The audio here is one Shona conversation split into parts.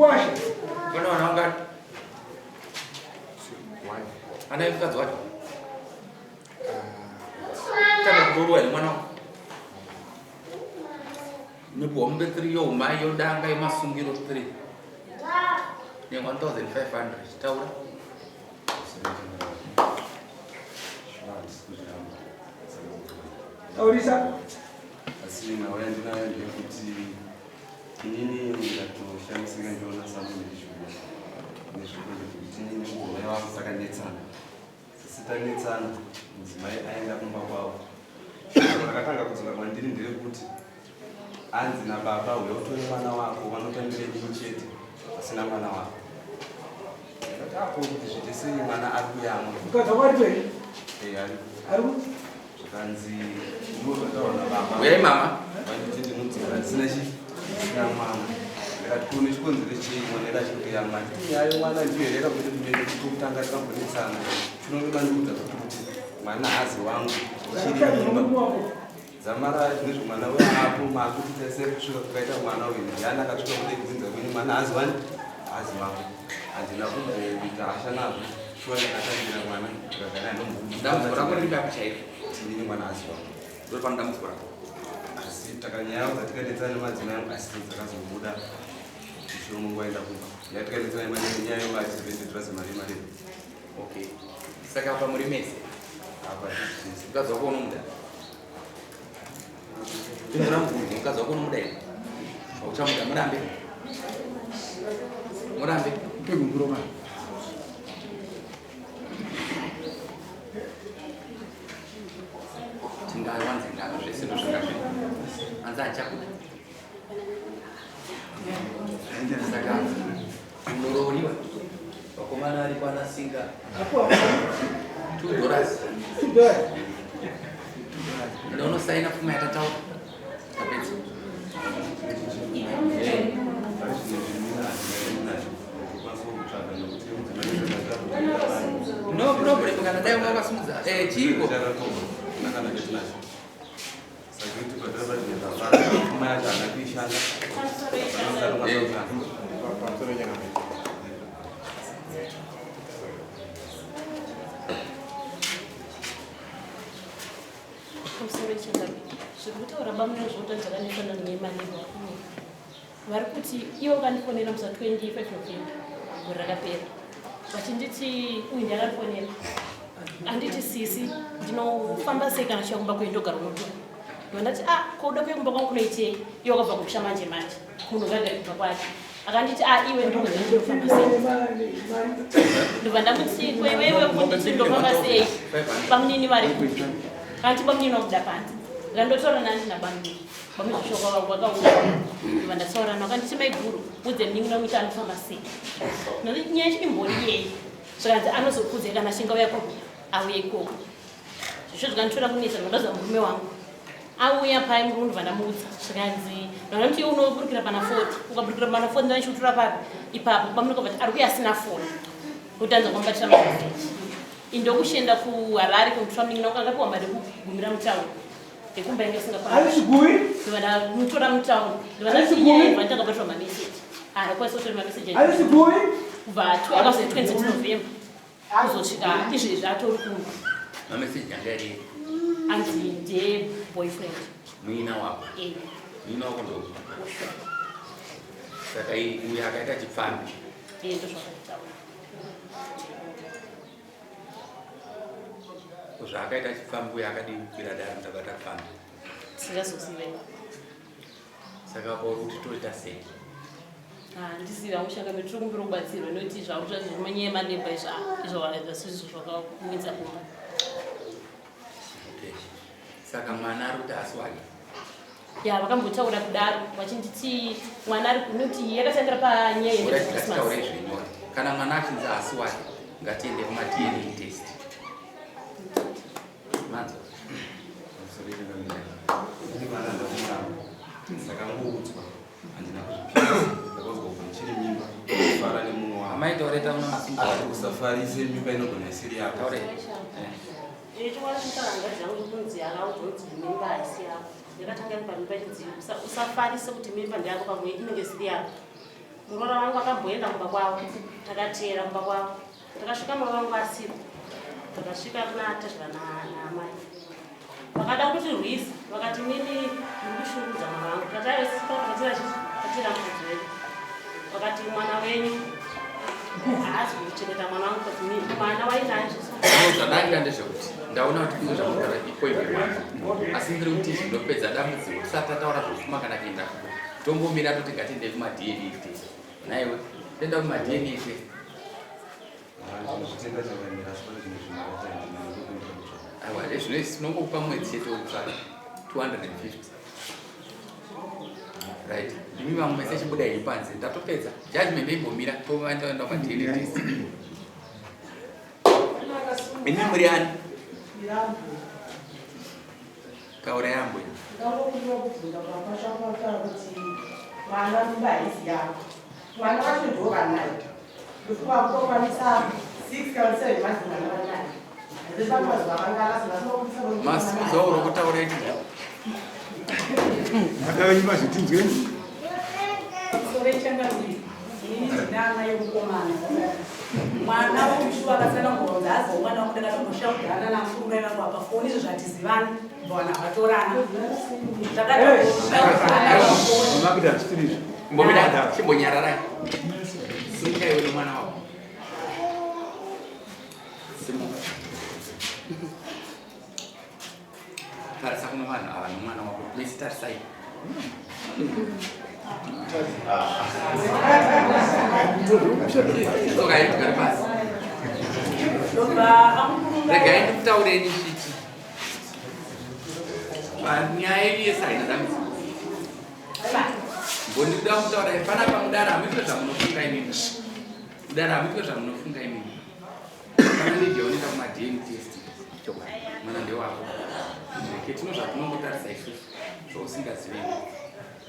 Mukwasha. Pane vana vangati? Ana mukadzi wacho. Tanga kuroorwa here mwana wako? Unopiwa mombe 3 youmai yodanga yemasungiro 3 ne 1500 taura. Taurisa. Asi nhau yandinayo ndeyekuti inini ndatoshamisika ndiona samunhu ndizviuya nezvekuti inini mudzimai wangu takanetsana sisi tanetsana mudzimai aenda kumba kwavo shoko rakatanga kudzoka kwandiri nderekuti anzi nababa uya utore mwana wako vanotambira inini chete pasina mwana wako ndakati apo kuti zviite sei mwana ari kuyamwa Mukadzi wako aripo here? Eh, ari Ari ku? Zvikanzi ndozvataura nababa. Uyai mama. Vanditi ndinodzora ndisina chi ndisina mwana. Ndikati ko nechikonzero chei mwana ida achiri kuyamwa. Nditi nyaya yemwana ndiyo here yakamboita kuti ndiende kutanga tikambonetsana. Chinonge mandiudza kuti kuti mwana haazi wangu ichiri mimba. Dzamara zvinezvi mwana uyo apo makuti tese kusvika kukaita mwana uyu ndiani akasvika kudai kudzinza kwenyu mwana haazi wani haazi wangu. Handina kumboita hasha nazvo. Shuwa ndakatambira mwana ndikagara ndomuudza. Dambudziko rako riri papi chaizvo? Ndini mwana haazi wangu. Ndori pano dambudziko rako. Asi takanyaya dzatikanetsana nemadzimai angu asi dzakazobuda mushure mungu waenda kumba. Yatikanetsana nenyaya yevachibhedhedhura mari mari. Okay. Saka apa muri mese? Apa tisi tese. Mukadzi wako unomuda? Pindura mubvunzo, mukadzi wako unomuda here? Hauchamuda, murambe. Murambe. Mpe gunguro ma. Tingawanze ngano zvese ndozvanga zviri. Anzi handichakuda. Saka unorooriwa. Vakomana ari kwana singa. Apo. $2. $2. Enda unosaina pfuma yatataura. Tapedza. No problem kana dai wanga wakasimudza. Eh chiiko? Pamusoro changamire, zviri kutaura bamuna zvota zvakanetsana nemanebo akunyepa. Vari kuti ivo vakandifonera musi wa 25 November gore rakapera vachinditi uyu ndiye akandifonera anditi sisi ndinofamba sei kana chiya kumba kwenyu ndogara unotora ndobva ndati ah ko uda kuya kumba kwangu kunoitei iye wakabva kumusha manje manje munhu ngagare kumba kwake akanditi ah iwe ndinoziva ndinofamba sei ndobva ndamuti ko iwewe kunditi ndofamba sei bamunini vari kupi kanti bamunini wakuda panze ndandotaura nani nabamunini bamuzvishoko vangu vakauya ndobva ndataura navo akanditi maiguru udze munin'ina wekuti anofamba sei ndati nyaya yacho imbori yei zvikanzi anozokudze kana achinge auya kupi auye ikoko zvisho zvikanditora kunetsa ndondaziva murume wangu auya pai murume ndobva ndamuudza zvikanzi ndondamuti iwe unoburukira pana 40 ukaburukira pana 40 ndandichiutura papi ipapo bamunoko vati ari kuya asina foni kuti anza kwamubatira mameseji indokushenda kuharare kunotora munin'ina wangu akapiwa mari yekugumira mutauni yekumba inge Haisi gui. isingakwanmutora mutauni Haisi gui. ndobva mameseji haakwanisa kutora mameseji Haisi gui. kubva akazoita 26 November kuzosvika izvezvi atori kumba Mameseji anga ari anzi ndiye boyfriend muina wako. Eh, Muina wako ndo. Saka uyu akaita chipfambi. Eh, ndozvakataura. Zvaakaita chipfambi uyu akadii kukwira dare ndabata pfambi. Singazozive. Saka pauri kuti toita sei? Handizivi hangu shanga tiri kumbira kubatsirwa nekuti zvakuta zvimanyaya emalebha izvo izvo zvasizvo zvakakumidza kumba. Okay. Saka mwana ari kuti asi wake. Ya vakambotaura kudaro vachinditi mwana ari kunoti yakatangira panyaya Alright, yeChristmas. ngatitaure zvenyore. Kana mwana achinzi asi wake, ngatiende kuma DNA test. Manzo. Ini mwana ndakumuramba ndakangoudzwa handina kuzvipikisa ndakaudzwa kubva ndichiri mimba kufara nemumwe wangu Amai taure tauna masimba. akati usafarise mimba inogona isiri yako Taure. Eh. Chokwadi chitaura hangu kunzi akaudzwa kunzi mimba haisi yako. Yakatanga iri pamimba chinzi usafarise kuti mimba ndeyako pamwe inenge isiri yako. Muroora wangu akamboenda kumba kwavo, takateera kumba kwavo. Takasvika muroora wangu asipo. Takasvika kuna tezvara naamai. Vakada kutirwisa, vakati mimi muri kushungurudza mwana wangu. Tateera mukadzi wedu. Vakati mwana wenyu haasi kuchengeta mwana wangu kuti mwana wainaye zvese. Zvadangira ndezvekuti ndaona kuti kune zvamugara ipoint mwana, asi ndiri kuti zvinopedza dambudziko tisati tataura zvofuma kana kuenda tombomira toti ngatiende kumaDNA test. Naiwe toenda kumaDNA test. Zvitenda chakamira, asi pane zvimwe zvinhu zvataita. Aiwa, zvino tinongokupa mwedzi chete wekutsvaka 250, right? Imi vamwe mese chibuda henyu panze, ndatopedza judgment, imbomira toenda kumaDNA test. Imi muri ani? Taura yambwe. Ndangokumbira kubvunza kwapashakataura kuti mwana mimba haisi yako. Mwana wacho ndo vanayo. Ndofunga kutokwanisa 6 kana 7 months mwana vanayo. Handiti pamazuva mangana asi Masimudzawo uri kutaura iti. Makavenyu mazvitinzwe. Sore changamire, ini ndinana yemukomana. Mwana wemushuwa akatsanangura kuti hazi mwana wangu, ndakatomboshaudhana namurume vangu apa foni, izvo zvatizivani, bwana vatorana. Ndakatomboshaudhana pafoni. Makuita zvitiri izvo. Mbomira, chimbonyararai. Simuka iwe nomwana wako. Simuka. Tarisa kuno vanhu ava nomwana wako. Mese tarisai. Tsoka yedu gari pasi. Ndobva amukurunga. Regai ndikutaureni chiti. Panyaya yedu yese haina dambudziko. Mbondida kutaura panapa mudara hamuitwe zvamunofunga imimi. Mudara hamuitwe zvamunofunga imimi. Kana Lydia unoenda kumaDNA test. Mwana ndewako. Reke tino zvatinongotarisa isusu zvausingazivi.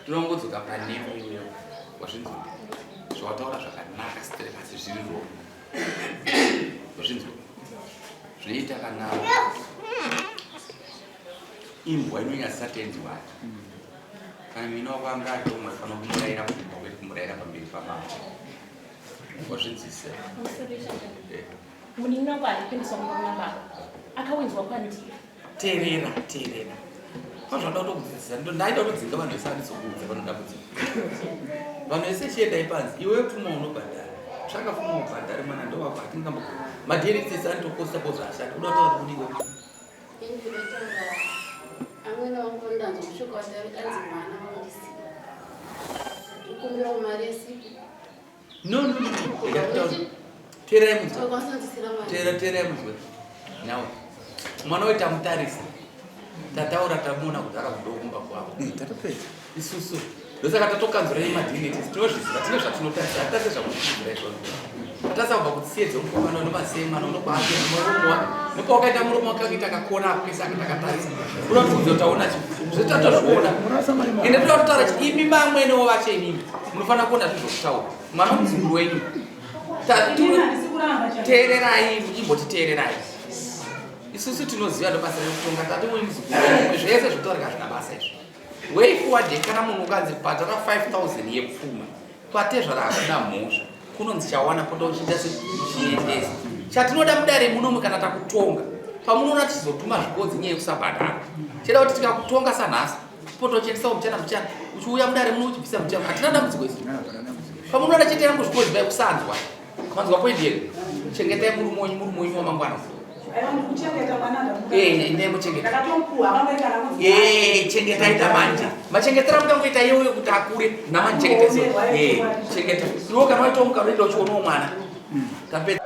Tinongodzoka panemo iwewe. Wazvinzwa? Zvawataura zvakanaka straight asi zviri wrong. Wazvinzwa? Zvinoita kana imbwa inonyadzisa tenzi wayo. Kana mina wako anga ari umwe fanira kumurayira kumba kwete kumurayira pamberi pamama. Wazvinzwisa? Eh. Munin'ina wangu aripindiswa kumba kuna baba, akawinzwa kwandiri. Teerera, teerera. Pazvanoda kutokudzidzisa, ndaida kutodzinga vanhu vese vandizokuudza panodambudziko. Vanhu vese chiendai panze, iwe pfuma unobhadhara. Tsvaka pfuma ubhadhare, mwana ndowako, hatingambo. MaDNA test anotokosta ko zvashata. Uda kutaura kuti kudii? Indinotaura amwene vangu, ndanzwa mushoka watauri kanzi mwana wandisiya, ndikumbirawo mari yesipo. No, no, no. Rega kutaura. Teererai munzwe. Tokwanisa kundisira mari. Teera, teerai munzwe. Now, mwana wetu tamutarisa. Tataura, tamuona kudhara kudokumba kwavo. Tatopedza. Isusu ndosaka tatokanzura yemaDNA test, tinozviziva, tine zvatinotarisa, hatitase zvamunofungira izvozvo. Tatasa kubva kutsiye dzemukomana unomasiye mwana unokwake muromo wake nopawakaita muromo wake akaita kakona akupesa akatakatarisa unotiudza kuti taona zvetatozviona. Ende toda kutaura kuti imi mamwenewo vacho imimi munofanira kuona zvinhu zvokutaura mwana muzukuru wenyu. Inini handisi kuramba changamire. Teererai, imboti teererai. Isusu tinoziva ndobasa rekutonga, tati uyu muzukuru wenyu, zvese zvekutaurika hazvina basa izvo. Way forward, kana munhu ukanzi bhadhara 5000 yepfuma kwatezvara, hakuna mhosva, kunonzi chawana pota uchiita sechiendesa. Chatinoda mudare munomu, kana takutonga pamunoona tichizotuma zvikodzi, nyaya yekusabhadhara, cheda kuti tikakutonga sanhasi pota uchiendesawo muchana muchana, uchiuya mudare muno uchibvisa muchana, hatina dambudziko isu. Pamunoona chete yangu zvikodzi bai kusanzwa manzwa point here. Chengetai murume wenyu, murume wenyu wamangwana. Aiwa, ndikuchengeta mwana ndamuka. Eh, nemuchengeta. Ndakatomupuwa akangoita nakunzi. Eh, chengetai tamanje machengetera mukangoita iyoyo kuti akure namanje, chengetai. Chengeta iwo, kana waitawo mukanoenda uchionawo mwana, tapedza.